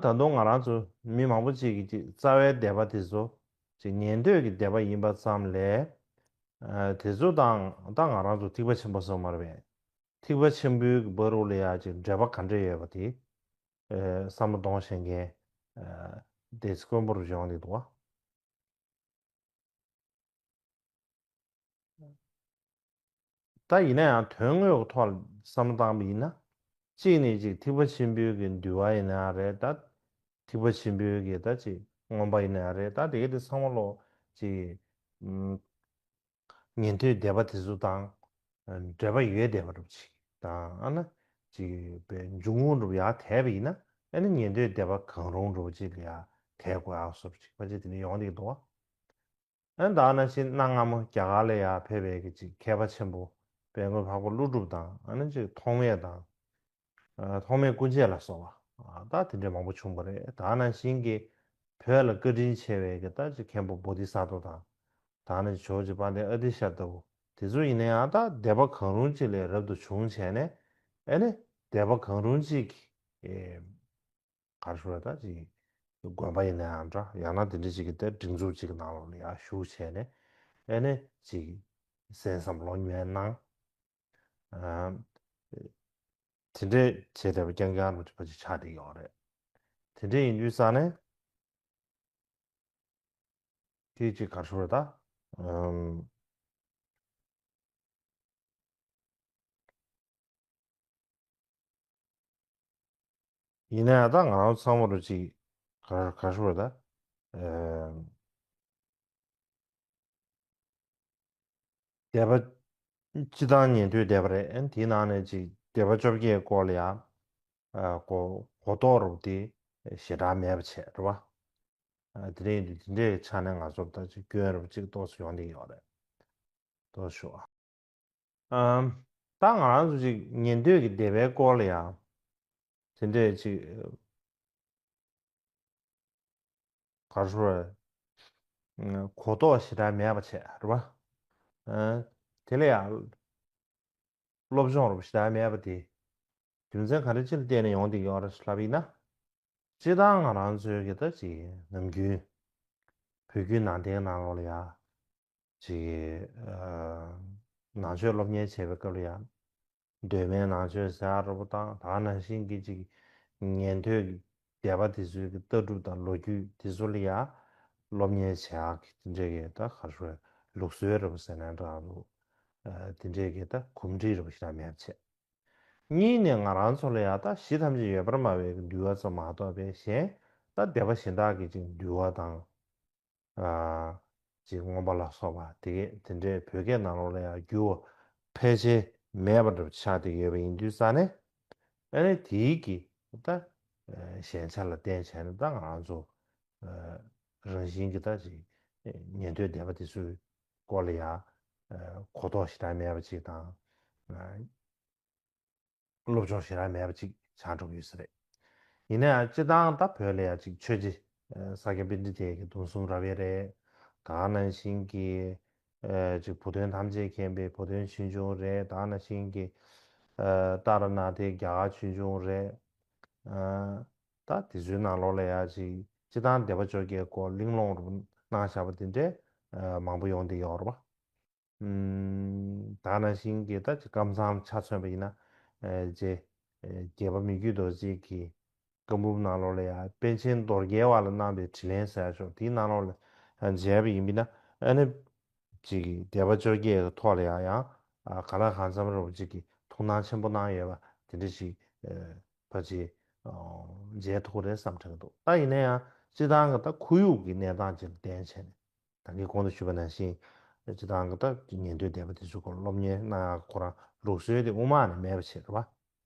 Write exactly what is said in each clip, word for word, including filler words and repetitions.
ད་དུང་ང་རང་ཚོ་མི་མང་པོ་ཅིག་གིས་ཅིག་རྩ་བའི་སྡེ་པ་དེ་ཚོ་ཅིག་ཉན་ཐོས་ཀྱི་སྡེ་པ་ཡིན་པ་ཙམ་ལས། ཨ། དེ་ཚོ་དང་ད་ང་རང་ཚོ་ཐེག་པ་ཆེན་པོ་ཟེར་མ་རེད་པས། ཐེག་པ་ཆེན་པོའི་གི་བར་དུ་ལ་ཡ་ཅིག་འབྲེལ་བ་ག་འདྲ་ཡོད་པ་དེ། ཨ། བསམ་བློ་གཏོང་ཤེས་མཁན། ཨ། དེ་དཀོན་པོ་རུ་ཡོང་གི་འདུག་བ། ད་ཡིན་ན་ཡང་དོན་དངོས་ཀྱི་ཐོག་ལ་བསམ་བློ་བཏང་བ་ཡིན་ན། གཅིག་ནས་ཅིག་ཐེག་པ་ཆེན་པོའི་གི་འདུལ་བ་ཡིན་ན་ཡང་རེད་ད། ཐེག་པ་ཆེན་པོའི་གི་ད་ཅིག་མངོན་པ་ཡིན་ན་ཡང་རེད་ད། དེ་གའི་དེ་ཚང་མ་ལོ་ཅིག་ཨུམ། ཉན་ཐོས་སྡེ་པ་དེ་ཚོ་དང་འབྲེལ་བ་ཡོད་བསྡད་པ་འདྲ་པོ་ཅིག་དང་། ཨ་ན་ཅིག་པའི་འཇུག་ངོགས་འདྲ་པོ་ཡར་དེད་པ་ཡིན་ན། ཨ་ནི་ཉན་ཐོས་སྡེ་པ་གང་རུང་འདྲ་པོ་ཅིག་ལ་ཡར་དེད་དགོས་ཨ་སོབ་ཅིག་པ་ཅིག་དེ་འདྲ་ཡོང་བསྡད་ཀྱི་འདུག་བ། ཨ་ནི་ད་ག་ནང་བཞིན་གནའ་སྔ་མོ་རྒྱ་གར་ལ་ཡར་ཕེབས་པའི་གི་ཅིག་མཁས་པ་ཆེན་པོ་དཔལ་མགོན་འཕགས་པ་ཀླུ་སྒྲུབ་དང་། ཨ་ནི་ཅིག་ཐོགས་མེད་དང་། ཨ། ཐོགས་མེད་སྐུ་མཆེད་ལ་སོགས་པ། ཨ། ད་དེ་འདྲའི་མང་པོ་བྱུང་བ་རེད། ད་ག་ནང་བཞིན་གི་བོད་ལ་བཀའ་དྲིན་ཆེ་བའི་གི་ད་ཅིག་མཁན་པོ་བོ་དྷི་ས་ཏྭ་དང་། ད་ནི་ཇོ་བོ་རྗེ་དཔལ་ལྡན་ཨ་ཏི་ཤ་ལྟ་བུ་དེ་ཚོ་ཡིན་ན་ཡང་ད་སྡེ་པ་གང་རུང་ཅིག་ལས་རབ་ཏུ་བྱུང་བྱས་ནས། ཨ་ནི་སྡེ་པ་གང་རུང་ཅིག་གི་ཨེ། ག་རེ་ཞུ་དགོས་རེད། ད་ཅིག་དགོན་པ་ཡིན་ན་ཡང་འདྲ། ཡང་ན་དེ་འདྲ་ཅིག་གི་ད་སྒྲིག་འཛུགས་ཅིག་གི་ནང་ལོགས་ལ་ཡར་ཞུགས་བྱས་ནས། ཨ་ནི་ཅིག་གསན་བསམ་ཀློག་ཉན་གནང་། ཨ། དེ་འདྲས་བྱས་བསྡད་པ་རྐྱང་རྐྱང་རུ་ཅིག་ཕལ་ཆེར་ཆགས་བསྡད་ཡོད་རེད། དེ་འདྲས་ཡིན་དུས་ཙང་ནས། དེ་ཅིག་ག་རེ་ཞུ་དགོས་རེད་ད། ཨམ། ཡིན་ན་ཡང་ད་ང་རང་ཚང་མ་རུ་ཅིག་ག་ག་རེ་ཞུ་དགོས་རེད་ད། ཨམ། སྡེ་པ་སྤྱིར་བཏང་ཉན་ཐོས་སྡེ་པ་རེད། ཨ། དེའི་ནང་ནས་ཅིག་སྡེ་པ་བཅོ་བརྒྱད་སྐོར་ལ་ཡང་། ཨ། གོ་གོ་རྟོགས་རུ་དེ་ཞེ་དྲག་མེད་པ་བྱས་རེད་བ། ཨ། དེ་འདྲ་ཡིན་དུས་དེ་འདྲའི་ཆ་ནས་ང་ཚོར་ད་ཅིག་སྐྱོན་རུ་ཅིག་ཏོག་ཙམ་ཡོང་བསྡད་ཡོད་རེད། ཏོག་ཙམ་ཞུ་ཨ། ཨམ། ད་ང་རང་ཚོ་ཅིག་ཉན་ཐོས་ཀྱི་སྡེ་པའི་སྐོར་ལ་ཡང་དེ་འདྲས་ཅིག་ག་རེ་ཞུ་དགོས་རེད། གོ་རྟོགས་ཞེ་དྲག་མེད་པ་བྱས་རེད་བ། ཨ། དེ་ལ་ཡང་སློབ་སྦྱོང་རུ་ཞེ་དྲག་མེད་པ་དེ་རྒྱུ་མཚན་ག་འདྲ་ཅིག་ལ་བརྟེན་ནས་ཡོང་བསྡད་ཡོད་རེད་ལབ་ཡིན་ན། སྤྱིར་བཏང་ང་རང་ཚོའི་གི་ད་ཅིག་ནམ་རྒྱུན་བོད་བརྒྱུད་ནང་བསྟན་ནང་ལོགས་ལ་ཡ་ཅིག་ཨ། ནང་ཆོས་སློབ་གཉེར་བྱེད་པའི་སྐབས་ལ་ཡ། གདོད་མའི་ནང་ཆོས་ཟེར་ཡག་འདྲ་པོ་དང་། ད་ག་ནང་བཞིན་གྱི་ཅིག་ཉན་ཐོས་ཀྱི་སྡེ་པ་དེ་ཚོའི་གི་ལྟ་གྲུབ་དང་ལོ་རྒྱུས་དེ་ཚོ་ལ་ཡ་སློབ་གཉེར་བྱེད་ཡག་གི་དེ་འདྲའི་གི་ད་ག་རེ་ཞུ་དགོས་རེད། ལུགས་སྲོལ་འདྲ་པོ་ཟེར་ན་འདྲ་འདུག་ཨ། དེ་འདྲའི་གི་ད་གོམས་འདྲིས་འདྲ་པོ་ཞེ་དྲག་མེད་པ་བྱས། གཉིས་ནས་ང་རང་ཚོ་ལ་ཡ་ད་གཞི་ཐམས་ཅད་ཡོད་པར་སྨྲ་བའི་གི་འདུལ་བ་ཙམ་མ་གཏོགས་པའི་གཞན་ད་སྡེ་པ་གཞན་དག་གི་ཅིག་འདུལ་བ་དང་། ཨ། ཅིག་མངོན་པ་ལ་སོགས་པ་དེ་གས་དེ་འདྲའི་བོད་སྐད་ནང་ལོགས་ལ་ཡང་འགྱུར་བ་ཕལ་ཆེར་མེད་པ་འདྲ་པོ་ཆགས་བསྡད་ཡོད་པ་ཡིན་དུས་ཙང་ནས། ཨ་ནི་དེའི་གི་ད་ཨ་ཞན་ཆ་ལ་བརྟེན་བྱས་ནས་ད་ང་རང་ཚོ་ཨ་རང་བཞིན་གྱི་ད་ཅིག་ཉན་ཐོས་སྡེ་པ་དེ་ཚོའི་སྐོར་ལ་ཡང་ཨ་གོ་རྟོགས་ཞེ་དྲག་མེད་པ་ཅིག་དང་། ཨ། སློབ་སྦྱོང་ཞེ་དྲག་མེད་པ་ཅིག་ཆགས་འགྲོ་གི་ཡོད་ས་རེད། ཡིན་ན་ཡང་སྤྱིར་བཏང་ད་བོད་ལ་ཡང་ཅིག་ཆོས་རྗེ་ཨ་ས་སྐྱ་པཎྜི་ཏའི་གི་གདུང་སྲོང་རབ་དབྱེ་རེད། ད་ག་ནང་བཞིན་གྱི་ཨ་ཅིག་བུ་སྟོན་ཐམས་ཅད་མཁྱེན་པའི་བུ་སྟོན་ཆོས་འབྱུང་རེད། ད་ག་ནང་བཞིན་གྱི་ཨ་ཏཱ་ར་ནཱ་ཐའི་རྒྱ་གར་ཆོས་འབྱུང་རེད། ཨ་ད་དེ་ཚོའི་ནང་ལོགས་ལ་ཡང་ཅིག་སྤྱིར་བཏང་སྡེ་པ་བཅོ་བརྒྱད་སྐོར་གླེང་སློང་རུ་གནང་བཞག་པ་དེ་འདྲའི་ཨ་མང་པོ་ཡོང་བསྡད་ཡོད་རེད་བ། ཨུམ། ད་ག་ནང་བཞིན་གྱི་ད་ཅིག་ཀམ་ཚང་ཆ་མཚོན་པ་ཡིན་ན། ཨེ་རྗེ་ཨེ་རྒྱལ་བ་མི་བསྐྱོད་རྡོ་རྗེ་གི་བཀའ་འབུམ་ནང་ལོགས་ལ་ཡང་པཎ་ཆེན་རྡོ་རྒྱལ་བ་ལ་གནང་བའི་དྲིན་ལན་ཟེར་ཡག་ཅིག་དེའི་ནང་ལོགས་ལ་ཨ་མཇལ་བ་ཡིན་པ་ཡིན་ན། ཨ་ནི་ཅིག་སྡེ་པ་བཅོ་བརྒྱད་ཀྱི་ཐོག་ལ་ཡང་ཡང་ཨ་གང་ལ་གང་འཚམ་རུ་ཅིག་གི་ཐུགས་སྣང་ཆེན་པོ་གནང་ཡོད་པ་དེ་འདྲ་ཞིག་ཨེ་ཕལ་ཆེར་ཨ་མཇལ་ཐུབ་ཀྱི་རེད་བསམ་དྲན་གྱི་འདུག་ད་ཡིན་ན་ཡང་སྤྱིར་བཏང་གི་ད་ཁོར་ཡུག་གི་གནས་སྟངས་ཅིག་ལ་བརྟེན་བྱས་ནས། ད་གིན་གོང་དུ་ཞུས་པ་ནང་བཞིན། སྤྱིར་བཏང་གི་ད་ཉན་ཐོས་སྡེ་པ་དེ་ཚོའི་སྐོར་སློབ་གཉེར་གནང་ཡག་ཁོ་རང་ལུགས་སྲོལ་དེ་སྔོན་མ་ནས་མེད་པ་བྱས་རེད་བ།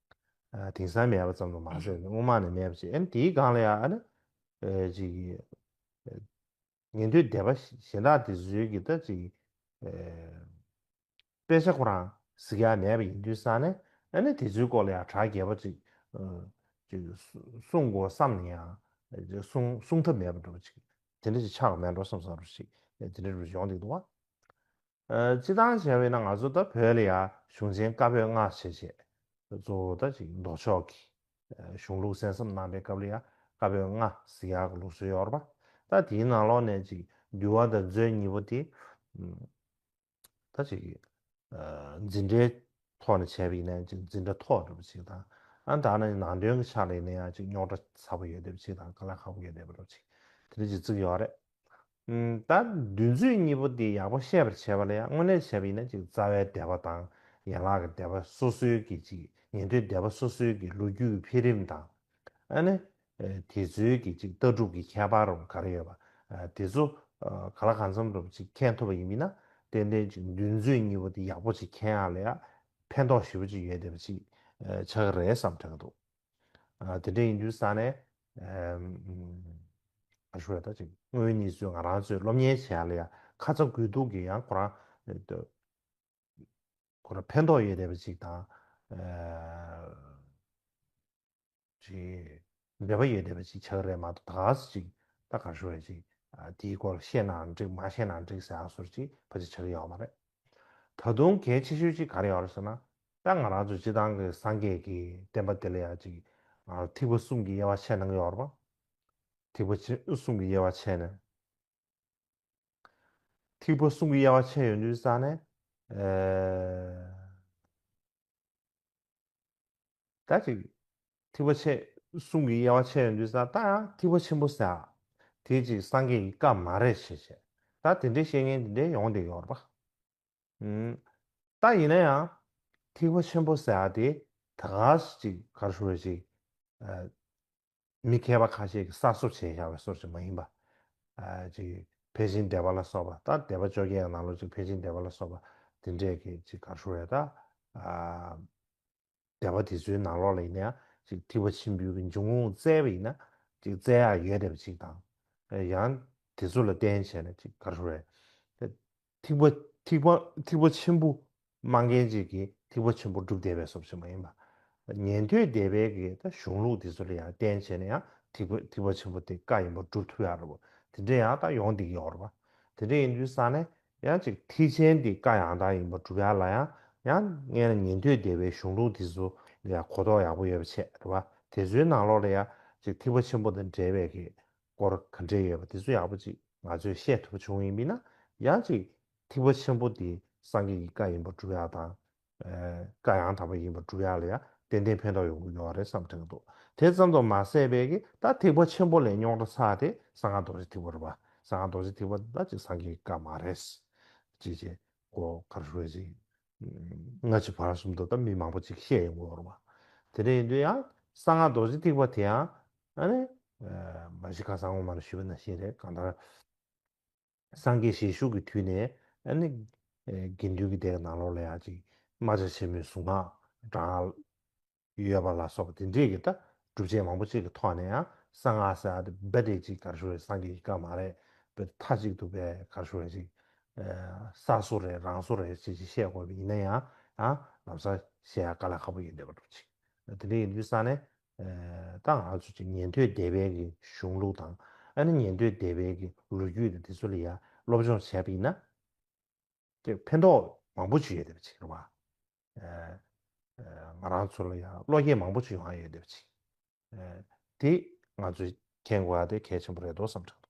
ཨ་དེང་སང་མེད་པ་ཙམ་དུ་མ་ཟད་སྔོན་མ་ནས་མེད་པ་བྱས། ཨ་ནི་དེའི་སྒང་ལ་ཡང་ཨ་ནི་ཨ་ཅིག་ཉན་ཐོས་སྡེ་པ་གཞན་དག་དེ་ཚོའི་གི་ད་ཅིག་ཨ་དཔེ་ཆ་ཁོ་རང་གཟིགས་ཡག་མེད་པ་ཡིན་དུས་ཙང་ནས། ཨ་ནི་དེ་ཚོའི་སྐོར་ལ་ཡང་གྲགས་རྒྱས་པ་ཅིག་ཨ་ཅིག་གསུང་དགོས་བསམ་ནས་ཡང་གསུང་གསུང་ཐབས་མེད་པ་འདྲ་བོ་ཅིག་དེ་འདྲ་ཅིག་ཆགས་མེད་འགྲོ་བསམ་བསམ་རུ་ཞིག་དེ་འདྲ་རུ་ཡོང་བསྡད་འདུག་བ། ཨ་སྤྱིར་བཏང་བྱས་པ་ཡིན་ན་ང་ཚོ་ད་བོད་ལ་ཡང་གཞུང་ཆེན་བཀའ་པོད་ལྔ་ཞེས་བྱས་གཙོ་བོ་ད་ཅིག་མདོ་ཕྱོགས་ཀྱི་ཨ་གཞུང་ལུགས་གསན་བསམ་གནང་པའི་སྐབས་ལ་ཡང་ བཀའ་པོད་ལྔ་ཟེར་ཡག་གི་ལུགས་སྲོལ་ཡོད་རེད་པ། ད་དེའི་ནང་ལོགས་ནས་ཅིག་འདུལ་བ་དང་མཛོད་གཉིས་པོ་དེ་ད་ཅིག་འཛིན་གྲྭའི་ཐོག་ནས་བྱས་པ་ཡིན་ན་ཅིག་འཛིན་གྲྭ་མཐོ་འདྲ་པོ་ཅིག་དང་། ཨ་ད་ནི་ནང་དོན་གྱི་ཆ་ལ་ཡིན་ན་ཡང་ཅིག་རྙོག་དྲ་ཚ་པོ་ཡོད་བསྡད་པ་ཅིག་དང་། དཀའ་ལས་ཁག་པོ་ཡོད་བསྡད་པ་འདྲ་པོ་ཅིག་དེ་འདྲ་ཅིག་བརྩི་གི་ཡོད་རེད། ད་འདུལ་མཛོད་གཉིས་པོ་འདི་ཡག་པོ་ཤེས་པར་བྱས་པ་ལ་ཡང་དངོས་གནས་བྱས་པ་ཡིན་ན་ཅིག་རྩ་བའི་སྡེ་པ་དང་ཡན་ལག་གི་སྡེ་པ་སོ་སོའི་གི་ཅིག་ཉན་ཐོས་སྡེ་པ་སོ་སོའི་གི་ལོ་རྒྱུས་ཀྱི་འཕེལ་རིམ་དང་། ཨ་ནི་དེ་ཚོའི་གི་ཅིག་ལྟ་གྲུབ་ཀྱི་ཁྱད་པར་རུ་ག་རེ་ཡོད་པ། དེ་ཚོ་ག་ལ་གང་འཚམ་རུ་ཅིག་མཁྱེན་ཐུབ་པ་ཡིན་པ་ཡིན་ན། ཏན་ཏན་ཅིག་འདུལ་མཛོད་གཉིས་པོ་འདི་ཡག་པོ་ཅིག་མཁྱེན་ཡག་ལ་ཡང་ཕན་ཐོགས་ཞེ་པོ་ཅིག་ཡོད་བསྡད་པ་ཅིག་ཆགས་ཀྱི་རེད་བསམ་དྲན་གྱི་འདུག་ཨ་དེ་འདྲ་ཡིན་དུས་ཙང་ནས་ཨ་ཨ་ཞུ་བ་ད་ཅིག་དངོས་གནས་ཚོས་ང་རང་ཚོས་སློབ་གཉེར་བྱེད་ཡག་ལ་ཡང་ཁ་ཚ་དགོས་གཏུགས་ཀྱི་ཡང་ཁོ་རང་ཨ་ཁོ་རང་ཕན་ཐོགས་ཡོད་བསྡད་པ་ཅིག་དང་། ཨ་ཅིག་འབྲེལ་བ་ཡོད་བསྡད་པ་ཅིག་ཆགས་ཀྱི་རེད་མ་གཏོགས། ད་ག་ཟེ་ཅིག་ད་ག་ཞུ་བ་ཅིག་ཨ་དེའི་སྐོར་བཤད་ནའང་འགྲིག་མ་བཤད་ནའང་འགྲིག་ཟེར་ཡག་བཟོ་འདྲ་ཅིག་ཕལ་ཆེར་ཆགས་ཀྱི་ཡོད་མ་རེད། ད་དུང་གལ་ཆེ་ཤོས་ཅིག་ག་རེ་ཡོད་རེད་ཟེར་ན། ད་ང་རང་ཚོ་སྤྱིར་བཏང་གི་སངས་རྒྱས་ཀྱི་བསྟན་པ་དེ་ལ་ཡང་ཅིག་ཨ་ཐེག་པ་གསུམ་གྱི་དབྱེ་བ་ཕྱེ་གནང་གི་ཡོད་རེད་པ། ཐེག་པ་ཆེ་གསུམ་གྱི་དབྱེ་བ་ཕྱེ་ནས། ཐེག་པ་གསུམ་གྱི་དབྱེ་བ་ཕྱེ་ཡོང་དུས་ཙང་ནས། ཨེ། ད་ཅིག་ཐེག་པ་ཆེ་གསུམ་གྱི་དབྱེ་བ་ཕྱེ་ཡོང་དུས་ཙང་ད་ཡང་ཐེག་པ་ཆེན་པོ་ཟེར་ཡག་དེ་ཅིག་སངས་རྒྱས་ཀྱི་བཀའ་མ་རེད་ཟེར་བྱས། ད་དེ་འདྲའི་བཤད་མཁན་དེ་འདྲའི་ཡོང་བསྡད་ཡོད་རེད་པ། ཨུམ། ད་ཡིན་ན་ཡང་ཐེག་པ་ཆེན་པོ་ཟེར་ཡག་དེ་ད་ག་ཟེ་ཅིག་ག་རེ་ཞུ་བ་ཅིག་ཨ་མི་མཁས་པ་ཁ་ཤས་ཀྱིས་གསར་བཟོ་བྱས་བཞག་པའི་བཟོ་འདྲ་ཅིག་མ་ཡིན་པ། ཨ་ཅིག་ཕལ་ཆེན་སྡེ་པ་ལ་སོགས་པ། ད་སྡེ་པ་བཅོ་བརྒྱད་ཀྱི་ནང་ལོགས་ཅིག་ཕལ་ཆེན་སྡེ་པ་ལ་སོགས་པ་དེ་འདྲས་ཀྱིས་ཅིག་ག་རེ་ཞུ་བ་ད། ཨ་སྡེ་པ་དེ་ཚོའི་ནང་ལོགས་ལ་ཡིན་ན་ཡང་ཅིག་ཐེག་པ་ཆེན་པོའི་གི་འབྱུང་ཁུངས་བཙལ་བ་ཡིན་ན་ཅིག་བཙལ་ཡག་ཡོད་བསྡད་པ་ཅིག་དང་། ཡང་དེ་ཚོ་ལ་བརྟེན་བྱས་ནས་ཅིག་ག་རེ་ཞུ་རེད། ཐེག་པ་ཐེག་པ་ཐེག་པ་ཆེན་པོ་སྨྲ་མཁན་ཅིག་གིས་ཐེག་པ་ཆེན་པོ་སྒྲུབ་བསྡད་པའི་བཟོ་འདྲ་ཅིག་མ་ཡིན་པ། ཉན་ཐོས་སྡེ་པའི་གི་ད་གཞུང་ལུགས་དེ་ཚོ་ལ་ཡང་བརྟེན་བྱས་ནས་ཡང་ཐེག་པ་ཐེག་པ་ཆེན་པོ་དེ་བཀའ་ཡིན་པ་སྒྲུབ་ཐུབ་ཡག་རེད་པ། དེ་འདྲས་ཡང་ད་ཡོང་བསྡད་ཀྱི་ཡོད་རེད་པ། དེ་འདྲས་ཡིན་དུས་ཙང་ནས་ཡང་ཅིག་ཐེག་ཆེན་དེ་བཀའ་ཡང་དག་ཡིན་པ་སྒྲུབ་ཡག་ལ་ཡང་ཡང་སྔོན་ལ་ཉན་ཐོས་སྡེ་པའི་གཞུང་ལུགས་དེ་ཚོ་ལ་ཡང་གོ་རྟོགས་ཡག་པོ་ཡོད་པ་བྱས་རེད་པ། དེ་ཚོའི་ནང་ལོགས་ལ་ཡང་ཅིག་ཐེག་པ་ཆེན་པོ་དང་འབྲེལ་བའི་གི་སྐོར་ག་འདྲས་ཡོད་པ་དེ་ཚོ་ཡག་པོ་ཅིག་ང་ཚོས་ཤེས་ཐུབ་པ་བྱུང་ཡིན་པ་ཡིན་ན། ཡང་ཅིག་ཐེག་པ་ཆེན་པོ་དེ་སངས་རྒྱས་ཀྱི་བཀའ་ཡིན་པ་སྒྲུབ་ཡག་དང་། ཨ་བཀའ་ཡང་དག་པ་ཡིན་པ་སྒྲུབ་ཡག་ལ་ཡང་ཏན་ཏན་ཕན་ཐོགས་ཡོང་གི་ཡོད་རེད་བསམ་དྲན་གྱི་འདུག་དེ་ཙམ་དུ་མ་ཟད་པའི་གི་ད་ཐེག་པ་ཆེན་པོ་ལས་རྙོག་དྲ་ཚ་དེ་གསང་སྔགས་རྡོ་རྗེ་ཐེག་པ་རེད་པ། གསང་སྔགས་རྡོ་རྗེ་ཐེག་པ་ད་ཅིག་སངས་རྒྱས་ཀྱི་བཀའ་མ་རེད། ཅེས་བྱས་གོ་ག་རེ་ཞུ་བ་ཅིག་སྔ་ཕྱི་བར་གསུམ་དུ་ད་མི་མང་པོ་ཅིག་བཤད་ཡོང་གི་ཡོད་རེད་པ། དེ་འདྲ་ཡིན་དུས་ཡང་གསང་སྔགས་རྡོ་རྗེ་ཐེག་པ་དེ་ཡང་ཨ་ནི་མ་གཞི་ཁ་སང་སྔོན་མ་ལ་ཞུས་པ་ནང་བཞིན་རེད། གང་ལྟར་སངས་རྒྱས་ཞལ་བཞུགས་ཀྱི་དུས་ནས་ཨ་ནི་ཨེ་དགེ་འདུན་གྱི་སྡེ་ནང་ལོགས་ལ་ཡང་ཅིག་རྨ་བྱ་ཆེན་མོའི་གཟུངས་སྔགས་བགྲང་ཡོད་པ་ལ་སོགས་པ་དེ་འདྲས་ཀྱི་ད་སྒྲུབ་བྱེད་མང་པོ་ཅིག་གི་ཐོག་ནས་ཡང་གསང་སྔགས་ཟེར་ཡག་དེ་རྦད་དེ་ཅིག་ག་རེ་ཞུ་རེད། སངས་རྒྱས་ཀྱི་བཀའ་མ་རེད། རྦད་མཐའ་གཅིག་ཏུ་རྦད་ག་རེ་ཞུ་རེད། ཅིག་ཨེ་གསར་བཟོ་རེད། རང་བཟོ་རེད་ཅེས་ཅིག་བཤད་དགོས་པ་ཡིན་ན་ཡང་ཡང་ལམ་སང་བཤད་ཡག་དཀའ་ལས་ཁག་པོ་ཡིན་བསྡད་པ་འདྲ་ཅིག་དེ་འདྲ་ཡིན་དུས་ཙང་ནས། ཨ་ད་ང་ཚོ་ཅིག་ཉན་ཐོས་སྡེ་པའི་གི་གཞུང་ལུགས་དང་། ཨ་ནི་ཉན་ཐོས་སྡེ་པའི་གི་ལོ་རྒྱུས་དང་དེ་ཚོ་ལ་ཡ་སློབ་སྦྱོང་བྱས་པ་ཡིན་ན། ཅིག་ཕན་ཐོགས་མང་པོ་ཅིག་ཡོད་བསྡད་པ་ཅིག་རེད་པ། ཨ་ཨ་ང་རང་ཚོ་ལ་ཡ་བློ་སྐྱེད་མང་པོ་ཅིག་ཡོང་ཡ་ཡོད་བསྡད་པ་ཅིག་ཨ་དེ་ང་ཚོས་མཁྱེན་དགོས་ཡ་དེ་གལ་ཆེན་པོ་རེད་འདུག་བསམ་དྲན་